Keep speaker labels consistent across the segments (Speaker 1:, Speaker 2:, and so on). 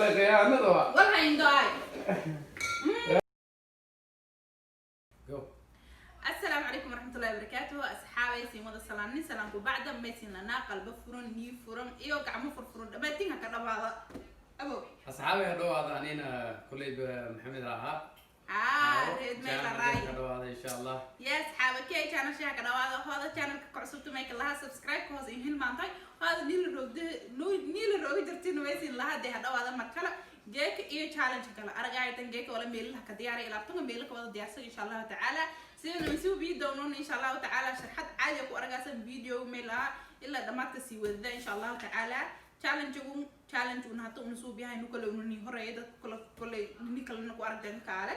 Speaker 1: Walla khiyaanada waa.
Speaker 2: Walha indoay.
Speaker 1: Go.
Speaker 2: Asalaamu calaykum waraxmatullahi wabarakaatuhu, asxaabay, siin wada salaanin, salaamku bacda maysin lanaa qalbo furan, nii furan iyo gacmo furfuran dhamaatinka ka dhawaada abo.
Speaker 1: Asxaabay, ha dhawaada. Anina koleyba Maxamed ahaa.
Speaker 2: Aa reed meel raay.
Speaker 1: Ka dhawaada, insha Allah.
Speaker 2: Ya asxaaba kee channel shaha ka dhawaada, hooda channelka ka cusubta mayka laha subscribe ka hoos in hilmaantay, hooda niila roogda niila rooga jirtin maysin laha dee ha dhawaada. Mar kale geeka iyo challenge kale aragaytan geeka wala meelaha ka diyaaray ilaabtanga meelo ka wada diyaarsan, insha Allahu tacaala. Sidana isu video insha Allahu tacaala sharxad caadi ku aragaysan video meelaha ilaa dhamaadka sii wadada, insha Allahu tacaala. Challenge-gu challenge una hata una suub yahay nu kale una ni horeeya dadka kale kale ni kalena ku aragteen kaale.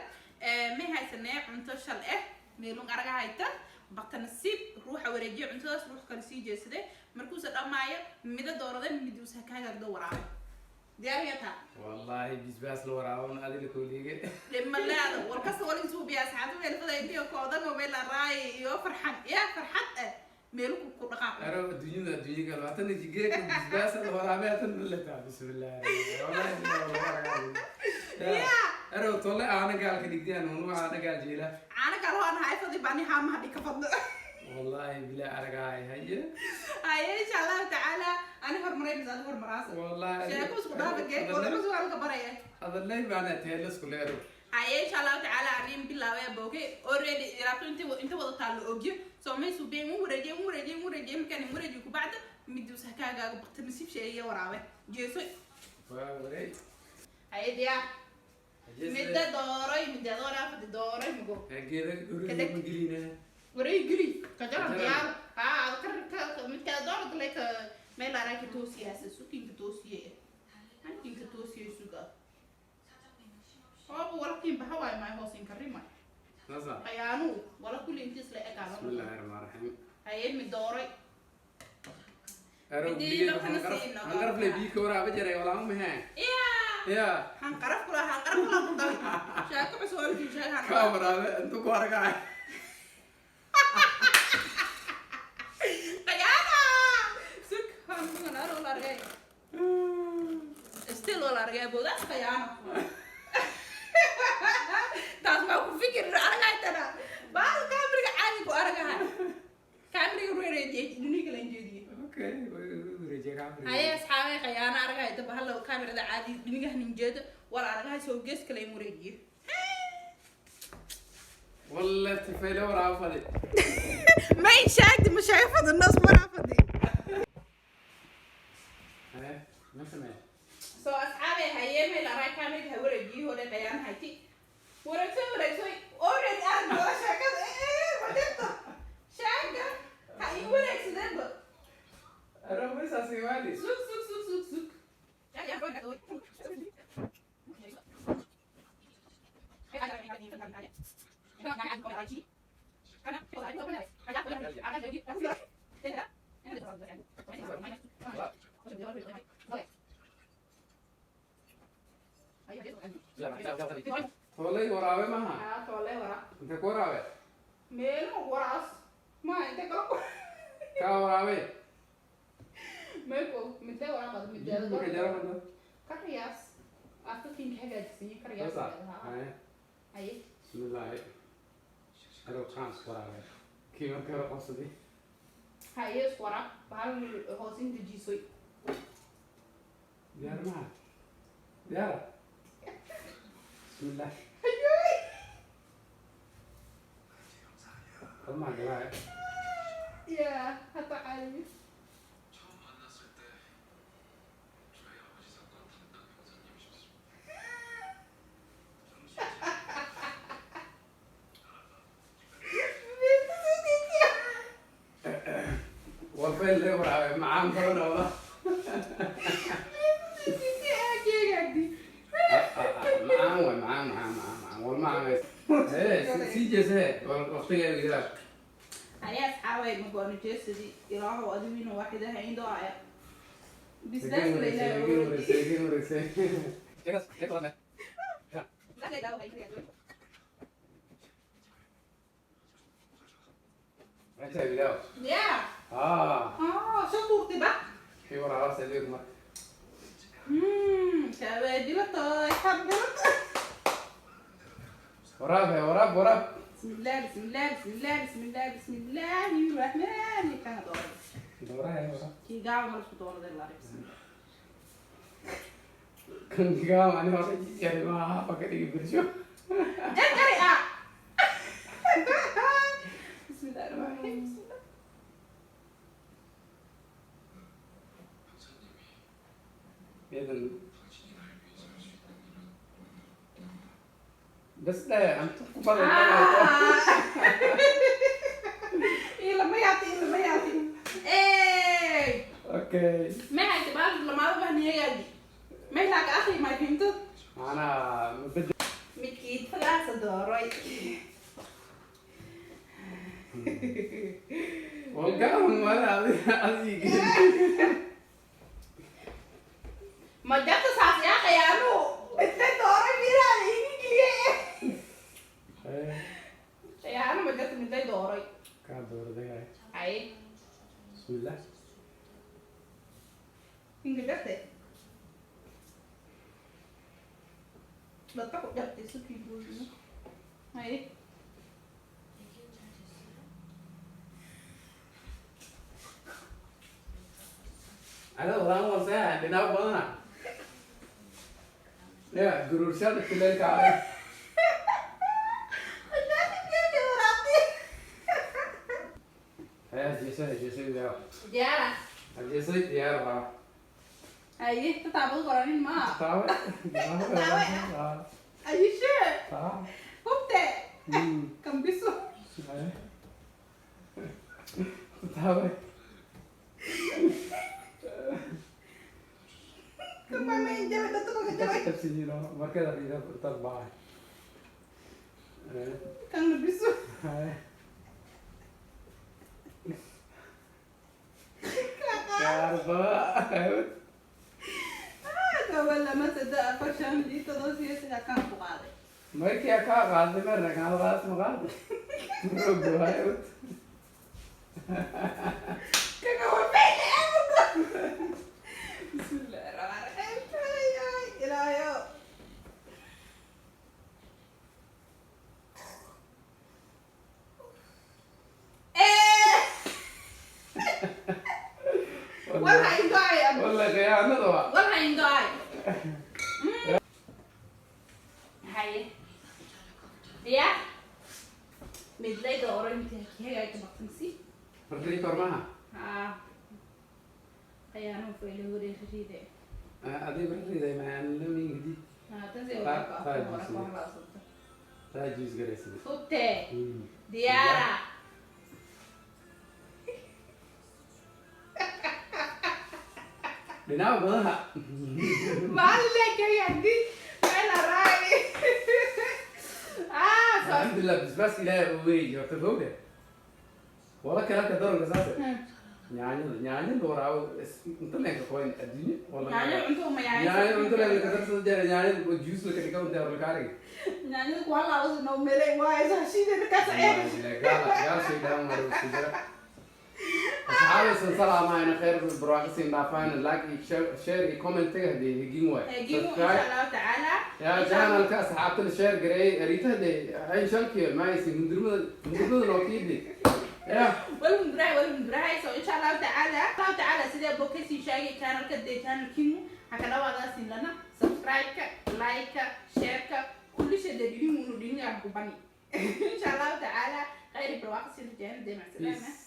Speaker 2: May haysanee cunto shal eh meelun araga hayta bakta nasiib ruuxa wareejiya cuntadaas, ruux kale sii jeesade markuusa dhamaayo mida doorada miduusa kaagaagdo waraabay diyaariyata.
Speaker 1: Wallahi bisbaas la waraabon adila kooliige.
Speaker 2: Dhimalaada warkasta wala isuubiya asxaabta meel fada intii koodan oo meel raay iyo farxan ya farxad eh meel ku dhaqaaq.
Speaker 1: Aro adduunyada adduunya kale hatan jigeeka bisbaas la waraabay hatan malata bismillah wallahi.
Speaker 2: Ya.
Speaker 1: Aro tolle aana gaalka dhigdiyaan unu aana gaal jeela.
Speaker 2: Caana kale hoon hay fadi bani haamaha dhika fadlo.
Speaker 1: Wallahi bila aragaay haye.
Speaker 2: Haye, insha Allahu tacaala, ani horumaray mise adiga horumaraasa?
Speaker 1: Wallahi.
Speaker 2: Sheeko isku dhaafa geek wada su'aalka baraya.
Speaker 1: Adalay baana teelas ku leero.
Speaker 2: Haye, insha Allahu tacaala, anin bilaabay booke already ilaabto inta inta wada taalo ogyo soo may subeen u wareejiye u wareejiye u wareejiye markaan u wareejiye ku bacda miduusa kaagaaga bakta nasiib sheegaya waraabe jeeso.
Speaker 1: Waa wareey.
Speaker 2: Haye, diyaar, midda dooray midda dooray fadi dooray mugo.
Speaker 1: Geeda
Speaker 2: Kadeg.
Speaker 1: guriga ma gelina.
Speaker 2: Wareey geli ka jaran.
Speaker 1: Ka jaran.
Speaker 2: Diyaar haa ka ka midka doorad leka meel araki toosiyaasa sukinka toosiye hankinka toosiye suga ooba walkiin baxa waay maay hoosin karima.
Speaker 1: Sasa.
Speaker 2: Qayaanu wala kulli inti isla ekaada.
Speaker 1: Bismillahi rahmaani rahiim.
Speaker 2: Haye, mid dooray.
Speaker 1: Aro
Speaker 2: Midii
Speaker 1: biyo
Speaker 2: dalkana siino.
Speaker 1: Hanqaraf le biyo ka waraaba jaray walaa ma heen.
Speaker 2: Ya.
Speaker 1: Ya.
Speaker 2: Hanqaraf kula hanqaraf kula ku dawi sheeko cusub oo lii sheeg.
Speaker 1: Ka
Speaker 2: Hanqaraf
Speaker 1: waraabe intu ku argaay.
Speaker 2: Qayaana sug hanqaraf wala argay still wala argay boodaas qayaano taas maa ku fikir aragaytana baal kaamiriga caadi ku aragahay kaamiriga rureejiye dhini kale jeediye.
Speaker 1: Okay, wareejiye kaamiriga.
Speaker 2: Haye asxaabay, qayaano aragayta bahal kaamirada caadi dhinigahan jeedo wala aragahay soo gees kale in wareejiye.
Speaker 1: Walla tifayla waraaba fadi.
Speaker 2: Ma in sheegti ma sheegfada nas waraafadi.
Speaker 1: Eh, ma samee.
Speaker 2: Soo asxaabay, haye meel aray kaamiriga ha wareejiye hore qayaan hayti wareegsoy wareegsoy already arag wala sheekada ee ma jirto sheega ha ii wareegsadeenba.
Speaker 1: Aro maysa siwaali.
Speaker 2: Sug sug sug sug sug.
Speaker 1: Toolay waraabe maha. Inta ku waraabe.
Speaker 2: Meelo waraas ma inta kala ku
Speaker 1: Ka waraabe.
Speaker 2: meelko midee waraaqada mideeda.
Speaker 1: Marka jara mando.
Speaker 2: Kariyaas afka kinka hagaajisiiyo kariyaas.
Speaker 1: Sasa. Haye.
Speaker 2: Haye.
Speaker 1: Bismillah. Aro chance waraabe. Kii marka hore qabsaday.
Speaker 2: Haye, waraaq bahal hoos inta jiisoy.
Speaker 1: Diyaar maha. Diyaar. Bismillah. Kalma galaa.
Speaker 2: Ya hata caalami.
Speaker 3: 처음 만났을 때 저희 아버지 사건 담당 변호사님이셨습니다.
Speaker 1: Walfayl le waraabe macaan badan oo la. Macaan way macaan macaan macaan macaan wal macaan. Eh, sii jeesee waqtigeeda idaa.
Speaker 2: Haye asxaabay, magoona jeesadii ilaahow adigiina waaxidaha indoo aya bisbaas la ilaahay. Ya. Ah, soo tuurtay ba. Shabaadilatoy xabdilatoy.
Speaker 1: Waraab he, waraab, waraab.
Speaker 2: بسم الله، بسم الله، بسم الله، بسم الله، بسم الله الرحمن. كان دور.
Speaker 1: Dooraha he, waraab.
Speaker 2: كي قاعد مرش دور الله، بسم الله.
Speaker 1: Kan gaam ani hore yahay maaha oo ka dhigi birsho.
Speaker 2: جرجري اه. بسم الله الرحمن الرحيم، بسم الله.
Speaker 3: 형사님이
Speaker 1: Idan
Speaker 3: 당신이 날 위해서 할 수 있는 일은
Speaker 1: bas dhe antu ku badan.
Speaker 2: إيه لما يعطي، إيه لما يعطي، إيه.
Speaker 1: Okay.
Speaker 2: ما هي تبقى لما أروح هي دي ما هي لك أخي ما فهمت.
Speaker 1: Macnaha ma bedel.
Speaker 2: midkiid fagaasa dooray.
Speaker 1: Walgaam wala adiga.
Speaker 2: Ma jarta saas yaa khayaano midna dooray midaa iga geliyay. Khayaano ma jarta midday dooray.
Speaker 1: Kaa dooraday.
Speaker 2: Ay.
Speaker 1: Bismillah.
Speaker 2: Inga jarte dadka ku jartay sukii buuxino ay.
Speaker 4: 얘기는 잘 됐어요?
Speaker 1: Ada orang wasaya dhinac badana ya guruurshada kuleelka ah. Haya, jeesay, jeesay diyaar.
Speaker 2: Diyaara.
Speaker 1: Jeesay diyaar waa.
Speaker 2: Haye, tataabad qoranin maa.
Speaker 1: Taawe.
Speaker 2: Taawe. Are you sure?
Speaker 1: Taa.
Speaker 2: Hubte kambiso.
Speaker 1: Taawe.
Speaker 2: Kamama injaba dadka ka jabay.
Speaker 1: Tabsiino markada ida tarbaa.
Speaker 2: Kambiso.
Speaker 1: Kaarba.
Speaker 2: Wala ma sada afar shan lix todoba sideed sagaal kan ku qaaday.
Speaker 1: Markii kaa qaaday marna kaan qaas ma qaaday. Rogo.
Speaker 2: Kaga wafayna. Bismillahi rahmaani rahiim. Ay, ay, ilaahayow. Eh, walha indoay.
Speaker 1: Walla khiyaanada waa.
Speaker 2: Walha indoay. Haye, diyaar midlay dooro inta hagaagta maqsansi.
Speaker 1: Markii kormaha.
Speaker 2: Haa, khiyaano faylo wareeride.
Speaker 1: Adiga barriday maxaan la mingdi.
Speaker 2: Haa, tanse.
Speaker 1: Taa juice garaysid.
Speaker 2: Hubte diyaara.
Speaker 1: Dhinaca badana.
Speaker 2: Macalin meel araay ah so.
Speaker 1: Alxamdulilah, basbaas ilaahay uu weey horta gowdhe. Wala kale ka daranka saase. Yaanyada, yaanyada waraabo inta leen ka qoyn adduunyo wala.
Speaker 2: Yaanyo cunto uma.
Speaker 1: Yaanyo cunto leen ka darsada jeer yaanyo oo juice la ka dhigo inta la kaariga.
Speaker 2: Yaanyada kuwa laabas noo melay waayo heshiideeda ka saceen.
Speaker 1: Gaal shay dhaan waa isku jira. Asxaabi san salaamaayna khayr barwaaqo dhaafayna like iyo share iyo comment taga hadee hegin waay.
Speaker 2: Hegimu insha Allahu tacaala.
Speaker 1: Ya channelka asxaabta share gareey ariita hadee ay shalkiyo maaysi hundurmada hundurmada loo kiidi ya.
Speaker 2: Walmudurahay, walmudurahay. So insha Allahu tacaala, Allahu tacaala sidee boo kasii sheegay channelka dee channelkiinu haka dhawaadaasin lana subscribe-ka, like-ka, share-ka kulli shay dee dhinimuunu dhinigaa ku bani insha Allahu tacaala. Khayr barwaaqo siin rajayna dee macsalaama.
Speaker 1: Peace.